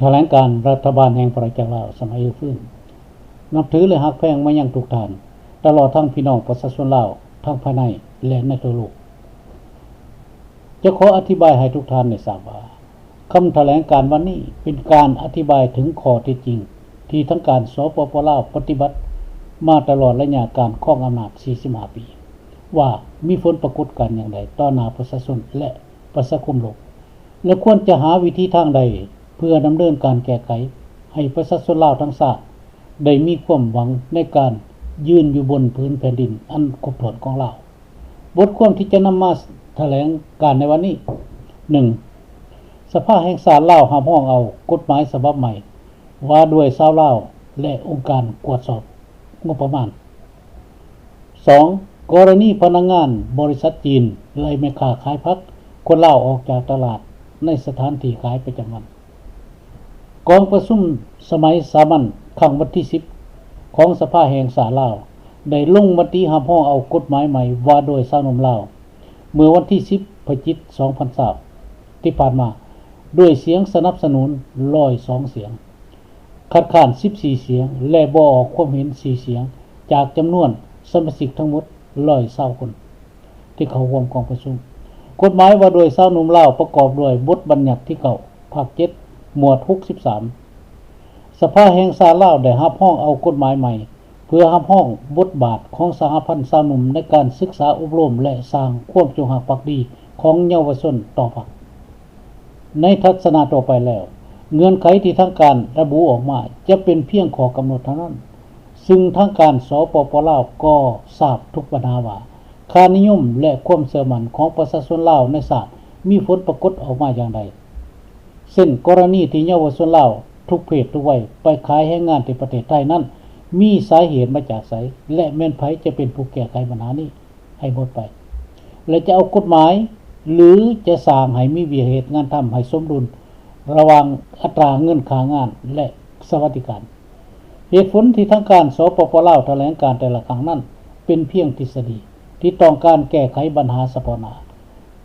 ຖະແຫຼງການລັດຖະບານແຫ່ງພະລາຊະອານາຈັກລາວສະໄໝຮື້ຟື້ນ. ນັບຖື ແລະ ຮັກແພງມາຍັງທຸກທ່ານ, ຕະຫຼອດທັງພີ່ນ້ອງປະຊາຊົນລາວທັງພາຍໃນ ແລະ ໃນທົ່ວໂລກ. ຈະຂໍອະທິບາຍໃຫ້ທຸກທ່ານໄດ້ຊາບວ່າ, ຄຳຖະແຫຼງການວັນນີ້ເປັນການອະທິບາຍເຖິງຂໍ້ເທັດຈິງ ທີ່ທາງການ ສປປ ລາວ ປະຕິບັດມາຕະຫຼອດໄລຍະການຄອງອຳນາດສີ່ສິບຫ້າປີ ວ່າມີຜົນປາກົດການຢ່າງໃດຕໍ່ໜ້າປະຊາຊົນ ແລະ ປະຊາຄົມໂລກ ແລະ ຄວນຈະຫາວິທີທາງໃດເພື່ອດຳເນີນການແກ້ໄຂໃຫ້ປະຊາຊົນລາວທັງຊາດໄດ້ມີຄວາມຫວັງໃນການຢືນຢູ່ບົນຜືນແຜ່ນດິນອັນຄົບຖ້ວນຂອງລາວ. ບົດຄວາມທີ່ຈະນຳມາຖະແຫຼງການໃນວັນນີ້, ໜຶ່ງ ສະພາແຫ່ງຊາດລາວຮັບຮອງເອົາກົດໝາຍສະບັບໃໝ່ວ່າດ້ວຍຊາວລາວ ແລະ ອົງການກວດສອບງົບປະມານ. ສອງ ກໍລະນີພະນັກງານບໍລິສັດຈີນໄລ່ແມ່ຄ້າຂາຍຜັກຄົນລາວອອກຈາກຕະຫຼາດໃນສະຖານທີ່ຂາຍປະຈຳວັນ. ກອງປະຊຸມສະໄໝສາມັນຄັ້ງວັນທີສິບ ຂອງສະພາແຫ່ງຊາດລາວ ໄດ້ລົງມະຕິຮັບຮອງເອົາກົດໝາຍໃໝ່ວ່າດ້ວຍຊາວໜຸ່ມລາວ ເມື່ອວັນທີສິບ ພະຈິກ ສອງພັນຊາວ ທີ່ຜ່ານມາ ດ້ວຍສຽງສະໜັບສະໜູນຮ້ອຍສອງສຽງ, ຄັດຄ້ານສິບສີ່ສຽງ ແລະ ບໍ່ອອກຄວາມເຫັນສີ່ສຽງ ຈາກຈຳນວນສະມາຊິກທັງໝົດຮ້ອຍຊາວຄົນ ທີ່ເຂົ້າຮ່ວມກອງປະຊຸມ. ກົດໝາຍວ່າດ້ວຍຊາວໜຸ່ມລາວປະກອບດ້ວຍບົດບັນຍັດທີເກົ້າ ພາກເຈັດ ໝວດຫົກສິບສາມ. ສະພາແຫ່ງຊາດລາວໄດ້ຮັບຮອງເອົາກົດໝາຍໃໝ່ ເພື່ອຮັບຮອງບົດບາດຂອງສະຫະພັນຊາວໜຸ່ມໃນການສຶກສາອົບຮົມ ແລະ ສ້າງຄວາມຈົງຮັກພັກດີຂອງເຍົາວະຊົນຕໍ່ພັກ. ໃນທັດສະນະທົ່ວໄປແລ້ວ, ເງື່ອນໄຂທີ່ທາງການລະບຸອອກມາຈະເປັນພຽງຂໍ້ກຳນົດເທົ່ານັ້ນ, ຊຶ່ງທາງການ ສປປ ລາວ ກໍຊາບທຸກບັນຫາວ່າ ຄ່ານິຍົມ ແລະ ຄວາມເຊື່ອໝັ້ນຂອງປະຊາຊົນລາວໃນຊາດມີຜົນປາກົດອອກມາຢ່າງໃດ, ເຊັ່ນ ກໍລະນີທີ່ເຍົາວະຊົນລາວທຸກເພດທຸກໄວໄປຂາຍແຮງງານທີ່ປະເທດໄທນັ້ນ ມີສາເຫດມາຈາກໃສ ແລະ ແມ່ນໃຜຈະເປັນຜູ້ແກ້ໄຂບັນຫານີ້ໃຫ້ໝົດໄປ ແລະ ຈະເອົາກົດໝາຍ ຫຼື ຈະສ້າງໃຫ້ມີວຽກເຮັດງານທຳໃຫ້ສົມດຸນລະຫວ່າງອັດຕາເງິນຄ່າງານ ແລະ ສະຫວັດດີການ. ເຫດຜົນທີ່ທາງການ ສປປ ລາວ ຖະແຫຼງການແຕ່ລະຄັ້ງນັ້ນ ເປັນພຽງທິດສະດີທີ່ຕ້ອງການແກ້ໄຂບັນຫາສະເພາະໜ້າ,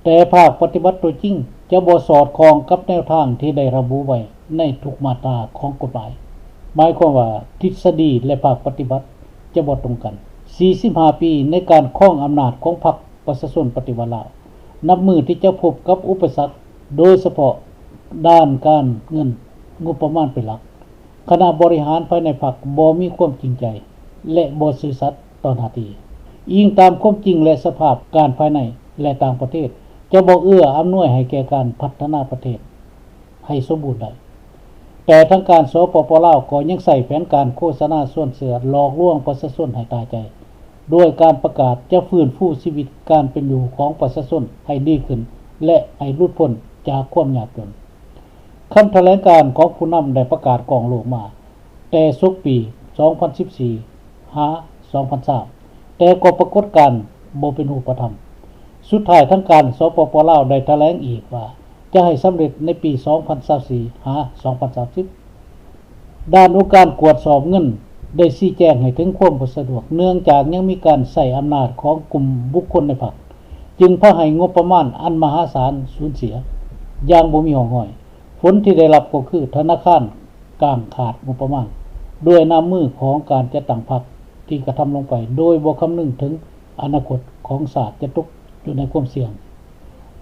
ແຕ່ພາກປະຕິບັດຕົວຈິງຈະບໍ່ສອດຄ່ອງກັບແນວທາງທີ່ໄດ້ລະບຸໄວ້ໃນທຸກມາດຕາຂອງກົດໝາຍ. ໝາຍຄວາມວ່າທິດສະດີ ແລະ ພາກປະຕິບັດຈະບໍ່ຕົງກັນ. ສີ່ສິບຫ້າປີໃນການຄອງອຳນາດຂອງພັກປະຊາຊົນປະຕິວັດລາວ ນັບມື້ທີ່ຈະພົບກັບອຸປະສັກ, ໂດຍສະເພາະດ້ານການເງິນ, ງົບປະມານເປັນຫຼັກ. ຄະນະບໍລິຫານພາຍໃນພັກບໍ່ມີຄວາມຈິງໃຈ ແລະ ບໍ່ຊື່ສັດຕໍ່ໜ້າທີ່. ອີງຕາມຄວາມຈິງ ແລະ ສະພາບການພາຍໃນ ແລະ ຕ່າງປະເທດ ຈະບໍ່ເອື້ອອຳນວຍໃຫ້ແກ່ການພັດທະນາປະເທດໃຫ້ສົມບູນໄດ້. ແຕ່ທາງການ ສປປ ລາວ ກໍຍັງໃຊ້ແຜນການໂຄສະນາຊວນເຊື່ອ ຫຼອກລວງປະຊາຊົນໃຫ້ຕາຍໃຈ ດ້ວຍການປະກາດຈະຟື້ນຟູຊີວິດການເປັນຢູ່ຂອງປະຊາຊົນໃຫ້ດີຂຶ້ນ ແລະ ໃຫ້ຫຼຸດພົ້ນຈາກຄວາມຍາກຈົນ. ຄຳຖະແຫຼງການຂອງຜູ້ນຳໄດ້ປະກາດກ້ອງໂລກມາແຕ່ສົກປີສອງພັນສິບສີ່ ຫາ ສອງພັນຊາວ ແຕ່ກໍປາກົດການບໍ່ເປັນຮູບປະທຳ. ສຸດທ້າຍທາງການ ສປປ ລາວ ໄດ້ຖະແຫຼງອີກວ່າຈະໃຫ້ສຳເລັດໃນປີສອງພັນຊາວສີ່ ຫາ ສອງພັນສາມສິບ. ດ້ານອົງການກວດສອບເງິນໄດ້ຊີ້ແຈງໃຫ້ເຖິງຄວາມບໍ່ສະດວກ ເນື່ອງຈາກຍັງມີການໃຊ້ອຳນາດຂອງກຸ່ມບຸກຄົນໃນພັກ ຈຶ່ງພາໃຫ້ງົບປະມານອັນມະຫາສານສູນເສຍຢ່າງບໍ່ມີຮ່ອງຮອຍ. ຜົນທີ່ໄດ້ຮັບກໍຄືທະນາຄານກາງຂາດງົບປະມານ ດ້ວຍນ້ຳມືຂອງການຈັດຕັ້ງພັກທີ່ກະທຳລົງໄປໂດຍບໍ່ຄຳນຶງເຖິງອະນາຄົດຂອງຊາດຈະຕົກຢູ່ໃນຄວາມສ່ຽງ.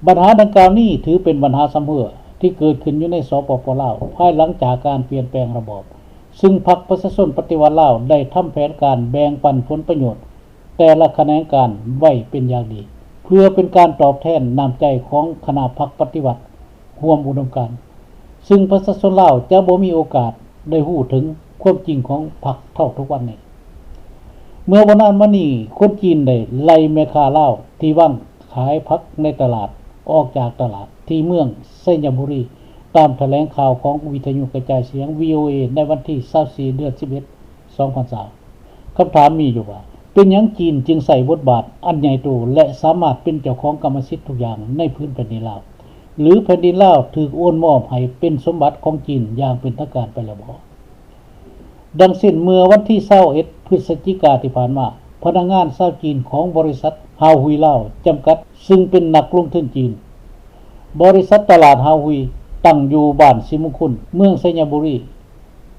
ບັນຫາດັ່ງກ່າວນີ້ຖືເປັນບັນຫາຊຳເຮື້ອທີ່ເກີດຂຶ້ນຢູ່ໃນ ສປປ ລາວ ພາຍຫຼັງຈາກການປ່ຽນແປງລະບອບ, ຊຶ່ງພັກປະຊາຊົນປະຕິວັດລາວໄດ້ທຳແຜນການແບ່ງປັນຜົນປະໂຫຍດແຕ່ລະຂະແໜງການໄວ້ເປັນຢ່າງດີ ເພື່ອເປັນການຕອບແທນນ້ຳໃຈຂອງຄະນະພັກປະຕິວັດຮ່ວມອຸດົມການ, ຊຶ່ງປະຊາຊົນລາວຈະບໍ່ມີໂອກາດໄດ້ຮູ້ເຖິງຄວາມຈິງຂອງພັກເທົ່າທຸກວັນນີ້. ເມື່ອບໍ່ນານມານີ້, ຄົນຈີນໄດ້ໄລ່ແມ່ຄ້າລາວທີ່ວາງ ຂາຍຜັກໃນຕະຫຼາດອອກຈາກຕະຫຼາດທີ່ເມືອງໄຊຍະບູລີ, ຕາມຖະແຫຼງຂ່າວຂອງວິທະຍຸກະຈາຍສຽງ ວີໂອເອ ໃນວັນທີຊາວສີ່ ເດືອນສິບເອັດ ສອງພັນຊາວ. ຄຳຖາມມີຢູ່ວ່າ ເປັນຫຍັງຈີນຈຶ່ງໃຊ້ບົດບາດອັນໃຫຍ່ໂຕ ແລະ ສາມາດເປັນເຈົ້າຂອງກຳມະສິດທຸກຢ່າງໃນພື້ນແຜ່ນດິນລາວ ຫຼື ແຜ່ນດິນລາວຖືກໂອນມອບໃຫ້ເປັນສົມບັດຂອງຈີນຢ່າງເປັນທາງການໄປແລ້ວບໍ? ດັ່ງເຊັ່ນ ເມື່ອວັນທີຊາວເອັດ ພຶດສະຈິກາທີ່ຜ່ານມາ, ພະນັກງານຊາວຈີນຂອງບໍລິສັດຮາວຮຸຍລາວຈຳກັດ, ຊຶ່ງເປັນນັກລົງທຶນຈີນ, ບໍລິສັດຕະຫຼາດຮາວຮຸຍ ຕັ້ງຢູ່ບ້ານສີມຸງຄຸນ ເມືອງໄຊຍະບູລີ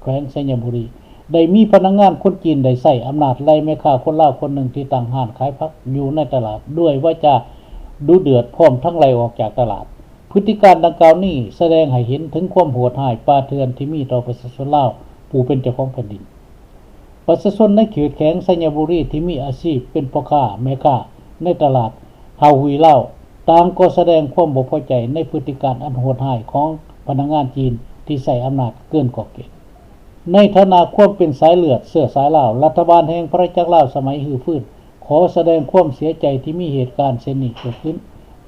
ແຂວງໄຊຍະບູລີ ໄດ້ມີພະນັກງານຄົນຈີນໄດ້ໃຊ້ອຳນາດໄລ່ແມ່ຄ້າຄົນລາວຄົນໜຶ່ງທີ່ຕັ້ງຮ້ານຂາຍຜັກຢູ່ໃນຕະຫຼາດ ດ້ວຍວາຈາດຸເດືອດ ພ້ອມທັງໄລ່ອອກຈາກຕະຫຼາດ. ພຶດຕິການດັ່ງກ່າວນີ້ສະແດງໃຫ້ເຫັນເຖິງຄວາມໂຫດຮ້າຍປ່າເຖື່ອນທີ່ມີຕໍ່ປະຊາຊົນລາວຜູ້ເປັນເຈົ້າຂອງແຜ່ນດິນ. ປະຊາຊົນໃນເຂດແຂວງໄຊຍະບູລີທີ່ມີອາຊີບເປັນພໍ່ຄ້າແມ່ຄ້າໃນຕະຫຼາດຮາວຮຸຍລາວ ຕ່າງກໍສະແດງຄວາມບໍ່ພໍໃຈໃນພຶດຕິການອັນໂຫດຮ້າຍຂອງພະນັກງານຈີນທີ່ໃຊ້ອຳນາດເກີນຂອບເຂດ. ໃນຖານະຄວາມເປັນສາຍເລືອດເຊື້ອສາຍລາວ, ລັດຖະບານແຫ່ງອານາຈັກລາວສະໄໝຮື້ຟື້ນ ຂໍສະແດງຄວາມເສຍໃຈທີ່ມີເຫດການເຊັ່ນນີ້ເກີດຂຶ້ນ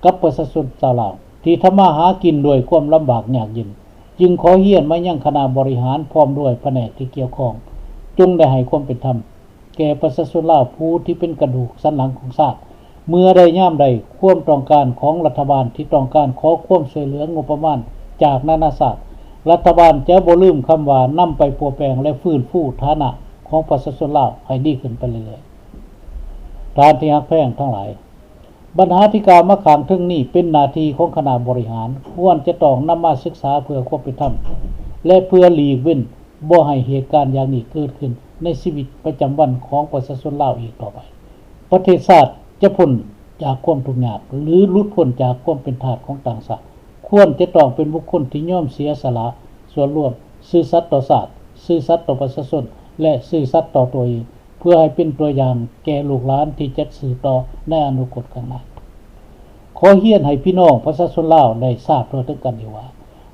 ກັບປະຊາຊົນຊາວລາວ ທີ່ທຳມາຫາກິນດ້ວຍຄວາມລຳບາກຍາກເຢັນ, ຈຶ່ງຂໍຮຽນມາຍັງຄະນະບໍລິຫານພ້ອມດ້ວຍພະແນກທີ່ກ່ຽວຂ້ອງ ຈົ່ງໄດ້ໃຫ້ຄວາມເປັນທຳແກ່ປະຊາຊົນລາວຜູ້ທີ່ເປັນກະດູກສັນຫຼັງຂອງຊາດ. ເມື່ອໃດຍາມໃດຄວາມຕ້ອງການຂອງລັດຖະບານທີ່ຕ້ອງການຂໍຄວາມຊ່ວຍເຫຼືອງົບປະມານຈາກນານາຊາດ, ລັດຖະບານຈະບໍ່ລືມຄຳວ່ານຳໄປປົວແປງ ແລະ ຟື້ນຟູຖານະຂອງປະຊາຊົນລາວໃຫ້ດີຂຶ້ນໄປເລື້ອຍໆ. ທ່ານທີ່ຮັກແພງທັງຫຼາຍ, ບັນຫາທີ່ກ່າວມາຂ້າງເທິງນີ້ເປັນໜ້າທີ່ຂອງຄະນະບໍລິຫານ ຄວນຈະຕ້ອງນຳມາສຶກສາເພື່ອຄວາມເປັນທຳ ແລະ ເພື່ອຫຼີກເວັ້ນບໍ່ໃຫ້ເຫດການຢ່າງນີ້ເກີດຂຶ້ນໃນຊີວິດປະຈຳວັນຂອງປະຊາຊົນລາວອີກຕໍ່ໄປ. ປະເທດຊາດຈະພົ້ນຈາກຄວາມທຸກຍາກ ຫຼື ຫຼຸດພົ້ນຈາກຄວາມເປັນທາດຂອງຕ່າງຊາດ ຄວນຈະຕ້ອງເປັນບຸກຄົນທີ່ຍອມເສຍສະຫຼະສ່ວນລວມ, ຊື່ສັດຕໍ່ຊາດ, ຊື່ສັດຕໍ່ປະຊາຊົນ ແລະ ຊື່ສັດຕໍ່ຕົວເອງ ເພື່ອໃຫ້ເປັນຕົວຢ່າງແກ່ລູກຫຼານທີ່ຈະສືບຕໍ່ໃນອະນາຄົດຂ້າງໜ້າ. ຂໍຮຽນໃຫ້ພີ່ນ້ອງປະຊາຊົນລາວໄດ້ຊາບທົ່ວເຖິງກັນອີກວ່າ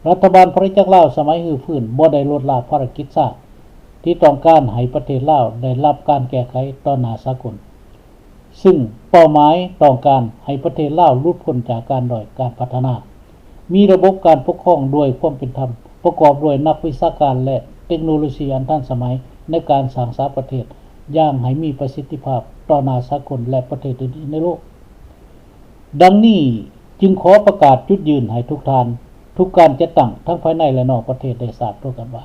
ລັດຖະບານອານາຈັກລາວສະໄໝຮື້ຟື້ນບໍ່ໄດ້ລົດລະພາລະກິດຊາດທີ່ຕ້ອງການໃຫ້ປະເທດລາວໄດ້ຮັບການແກ້ໄຂຕໍ່ໜ້າສາກົນ, ຊຶ່ງເປົ້າໝາຍຕ້ອງການໃຫ້ປະເທດລາວຫຼຸດພົ້ນຈາກການດ້ອຍການພັດທະນາ, ມີລະບົບການປົກຄອງດ້ວຍຄວາມເປັນທຳ, ປະກອບດ້ວຍນັກວິຊາການ ແລະ ເຕັກໂນໂລຊີອັນທັນສະໄໝໃນການສ້າງສາປະເທດຢ່າງໃຫ້ມີປະສິດທິພາບຕໍ່ໜ້າສາກົນ ແລະ ປະເທດອື່ນໆໃນໂລກ. ດັ່ງນີ້ຈຶ່ງຂໍປະກາດຈຸດຢືນໃຫ້ທຸກທ່ານ, ທຸກການຈັດຕັ້ງທັງພາຍໃນ ແລະ ນອກປະເທດໄດ້ຊາບທົ່ວກັນວ່າ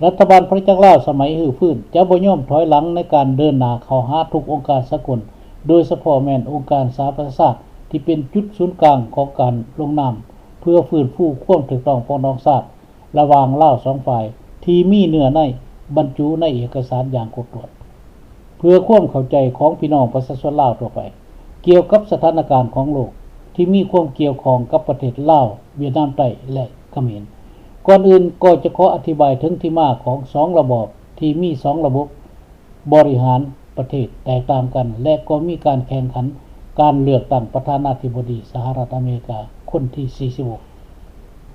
ລັດຖະບານອານາຈັກລາວສະໄໝຮື້ຟື້ນຈະບໍ່ຍອມຖອຍຫຼັງໃນການເດີນໜ້າເຂົ້າຫາທຸກອົງການສາກົນ, ໂດຍສະເພາະແມ່ນອົງການສະຫະປະຊາຊາດ ທີ່ເປັນຈຸດສູນກາງຂອງການລົງນາມເພື່ອຟື້ນຟູຄວາມຖືກຕ້ອງປອງດອງຊາດ ລະຫວ່າງລາວສອງຝ່າຍທີ່ມີເນື້ອໃນບັນຈຸໃນເອກະສານຢ່າງຄົບຖ້ວນ. ເພື່ອຄວາມເຂົ້າໃຈຂອງພີ່ນ້ອງປະຊາຊົນລາວທົ່ວໄປ ກ່ຽວກັບສະຖານະການຂອງໂລກທີ່ມີຄວາມກ່ຽວຂ້ອງກັບປະເທດລາວ, ຫວຽດນາມໃຕ້ ແລະ ຂະເໝນ, ກ່ອນອື່ນກໍຈະຂໍອະທິບາຍເຖິງທີ່ມາຂອງສອງລະບອບທີ່ມີສອງລະບົບ ບໍລິຫານປະເທດແຕກຕ່າງກັນ ແລະ ກໍມີການແຂ່ງຂັນການເລືອກຕັ້ງປະທານາທິບໍດີສະຫະລັດອາເມລິກາຄົນທີສີ່ສິບຫົກ.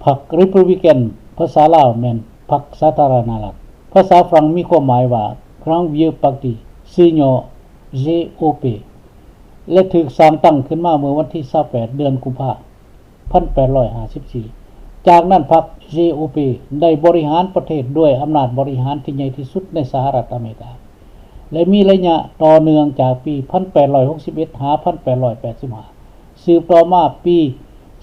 ພັກ Republican ພາສາລາວແມ່ນພັກສາທາລະນະລັດ, ພາສາຝຣັ່ງມີຄວາມໝາຍວ່າ Grand Vieux Parti ຊື່ຫຍໍ້ G O P ແລະ ຖືກສ້າງຕັ້ງຂຶ້ນມາເມື່ອວັນທີຊາວແປດ ເດືອນກຸມພາ ພັນແປດຮ້ອຍຫ້າສິບສີ່. ຈາກນັ້ນ ພັກ G O P ໄດ້ບໍລິຫານປະເທດດ້ວຍອຳນາດບໍລິຫານທີ່ໃຫຍ່ທີ່ສຸດໃນສະຫະລັດອາເມລິກາ ແລະ ມີໄລຍະຕໍ່ເນື່ອງຈາກປີພັນແປດຮ້ອຍຫົກສິບເອັດ ຫາ ພັນແປດຮ້ອຍແປດສິບຫ້າ. ສືບຕໍ່ມາປີ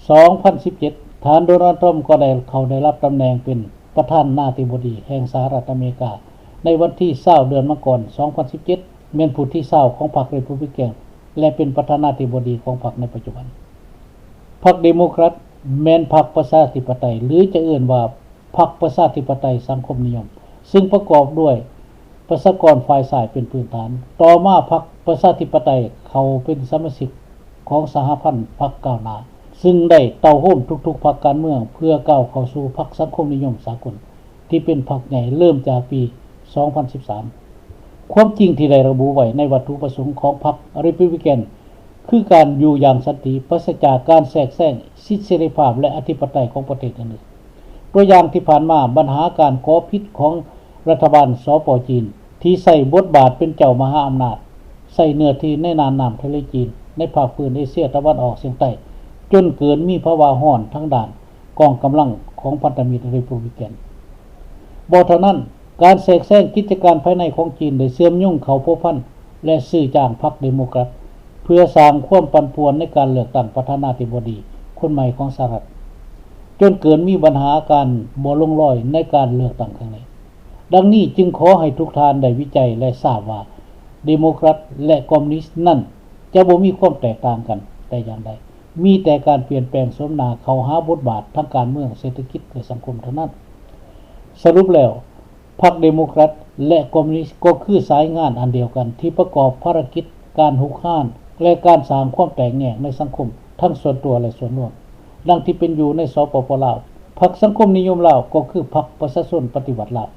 ສອງພັນສິບເຈັດ ທ່ານ ໂດນັລ ທຣອມ ກໍໄດ້ເຂົ້າໄດ້ຮັບຕຳແໜ່ງເປັນປະທານາທິບໍດີແຫ່ງສະຫະລັດອາເມລິກາ ໃນວັນທີຊາວ ເດືອນມັງກອນ ສອງພັນສິບເຈັດ ແມ່ນຜູ້ທີຊາວຂອງພັກ Republican ແລະ ເປັນປະທານາທິບໍດີຂອງພັກໃນປັດຈຸບັນ. ພັກ Democrat ແມ່ນພັກປະຊາທິປະໄຕ ຫຼື ຈະເອີ້ນວ່າພັກປະຊາທິປະໄຕສັງຄົມນິຍົມ ຊຶ່ງປະກອບດ້ວຍປະຊາກອນຝ່າຍຊ້າຍເປັນພື້ນຖານ. ຕໍ່ມາ ພັກປະຊາທິປະໄຕເຂົ້າເປັນສະມາຊິກຂອງສະຫະພັນພັກກ້າວໜ້າ ຊຶ່ງໄດ້ເຕົ້າໂຮມທຸກໆພັກການເມືອງເພື່ອກ້າວເຂົ້າສູ່ພັກສັງຄົມນິຍົມສາກົນ ທີ່ເປັນພັກໃຫຍ່ເລີ່ມຈາກປີສອງພັນສິບສາມ. ຄວາມຈິງທີ່ໄດ້ລະບຸໄວ້ໃນວັດຖຸປະສົງຂອງພັກ Republican ຄືການຢູ່ຢ່າງສັນຕິ ປາສະຈາກການແຊກແຊງສິດເສລີພາບ ແລະ ອະທິປະໄຕຂອງປະເທດອື່ນໆ. ຕົວຢ່າງທີ່ຜ່ານມາ, ບັນຫາການກໍ່ຜິດຂອງລັດຖະບານ ສປ ຈີນ ທີ່ໃຊ້ບົດບາດເປັນເຈົ້າມະຫາອຳນາດ, ໃຊ້ເນື້ອທີ່ໃນນ່ານນ້ຳທະເລຈີນ ໃນພາກພື້ນເອເຊຍຕາເວັນອອກສຽງໃຕ້ ຈົນເກີດມີພາວະຮ້ອນທາງດ້ານ ກອງກຳລັງຂອງພັນທະມິດ Republican. ບໍ່ເທົ່ານັ້ນ, ການແຊກແຊງກິດຈະການພາຍໃນຂອງຈີນໄດ້ເຊື່ອມໂຍງເຂົ້າພົວພັນ ແລະ ຊື້ຈ້າງພັກ Democrat ເພື່ອສ້າງຄວາມປັ່ນປ່ວນໃນການເລືອກຕັ້ງປະທານາທິບໍດີຄົນໃໝ່ຂອງສະຫະລັດ, ຈົນເກີດມີບັນຫາການບໍ່ລົງລອຍໃນການເລືອກຕັ້ງຄັ້ງນີ້. ດັ່ງນີ້ຈຶ່ງຂໍໃຫ້ທຸກທ່ານໄດ້ວິໄຈ ແລະ ຊາບວ່າ Democrat ແລະ ຄອມມູນິດນັ້ນຈະບໍ່ມີຄວາມແຕກຕ່າງກັນແຕ່ຢ່າງໃດ. ມີແຕ່ການປ່ຽນແປງໂສມໜ້າເຂົ້າຫາບົດບາດທາງການເມືອງ, ເສດຖະກິດ ແລະ ສັງຄົມເທົ່ານັ້ນ. ສະຫຼຸບແລ້ວ, ພັກເດໂມແຄຣດ ແລະ ຄອມມູນິດ ກໍຄືສາຍງານອັນດຽວກັນ ທີ່ປະກອບພາລະກິດການຮຸກຮານ ແລະ ການສ້າງຄວາມແຕກແຍກໃນສັງຄົມ ທັງສ່ວນຕົວ ແລະ ສ່ວນລວມ. ດັ່ງທີ່ເປັນຢູ່ໃນ ສປປ ລາວ, ພັກສັງຄົມນິຍົມລາວ ກໍຄືພັກປະຊາຊົນປະຕິວັດລາວ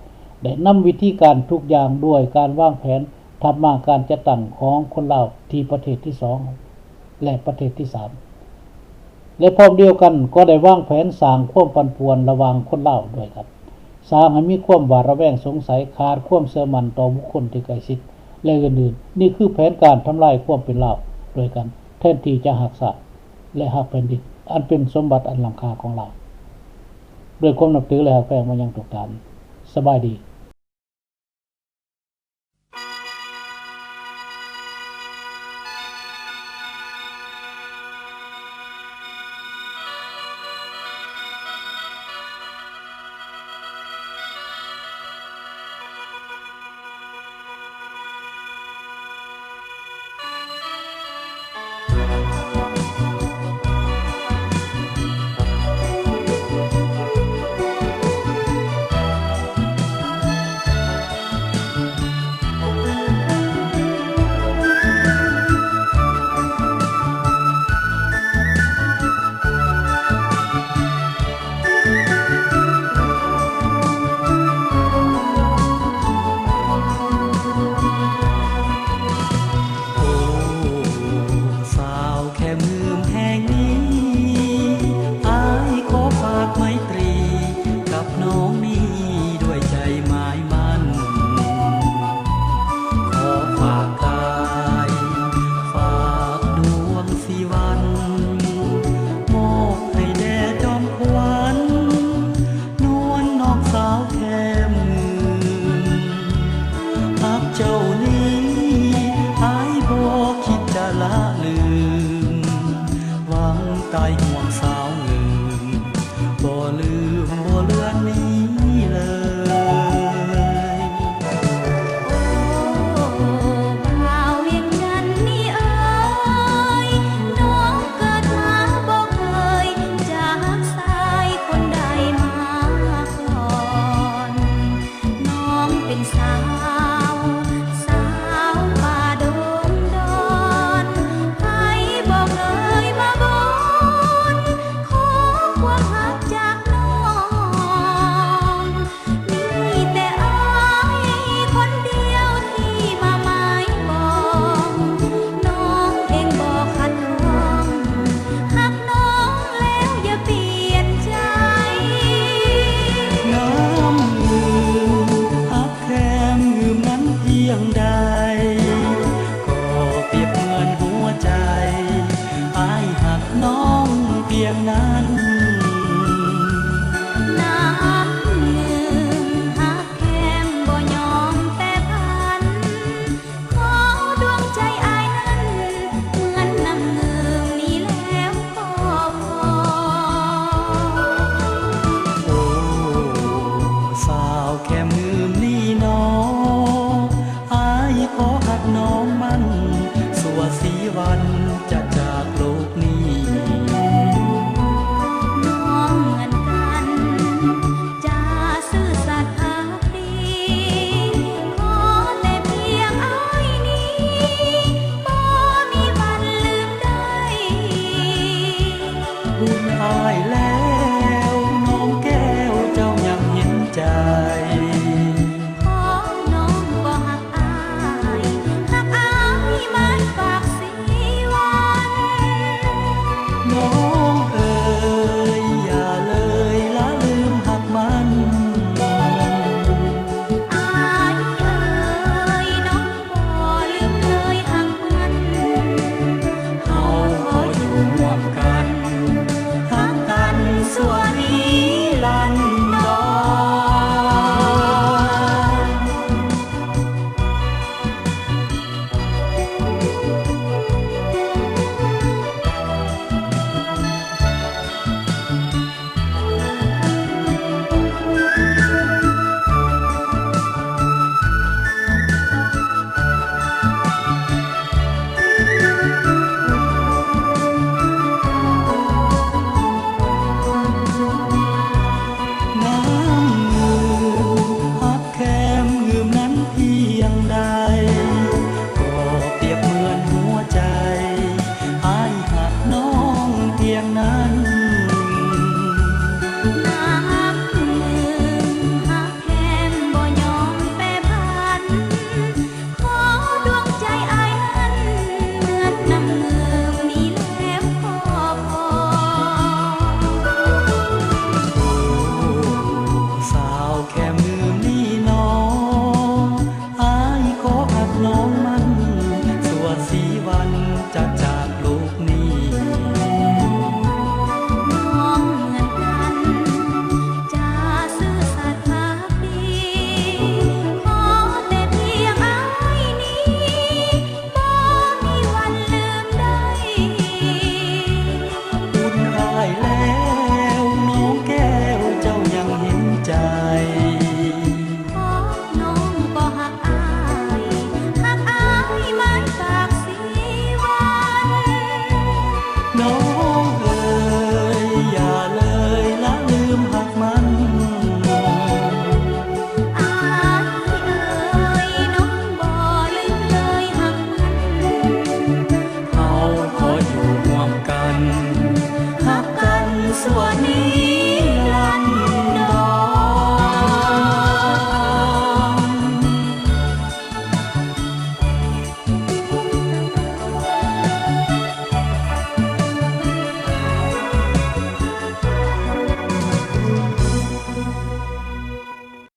ໄດ້ນຳວິທີການທຸກຢ່າງດ້ວຍການວາງແຜນ ທັບມາການຈັດຕັ້ງຂອງຄົນລາວທີ່ປະເທດທີສອງ ແລະ ປະເທດທີສາມ ແລະ ພ້ອມດຽວກັນກໍໄດ້ວາງແຜນສ້າງຄວາມປັ່ນປ່ວນລະຫວ່າງຄົນລາວດ້ວຍກັນ, ສ້າງໃຫ້ມີຄວາມຫວາດລະແວງສົງໄສ, ຂາດຄວາມເຊື່ອໝັ້ນຕໍ່ບຸກຄົນທີ່ໃກ້ຊິດ ແລະ ອື່ນໆ. ນີ້ຄືແຜນການທຳລາຍຄວາມເປັນລາວດ້ວຍກັນ ແທນທີ່ຈະຮັກຊາດ ແລະ ຮັກແຜ່ນດິນ ອັນເປັນສົມບັດອັນລ້ຳຄ່າຂອງລາວ. ດ້ວຍຄວາມນັບຖື ແລະ ຮັກແພງມາຍັງທຸກທ່ານ. ສະບາຍດີ.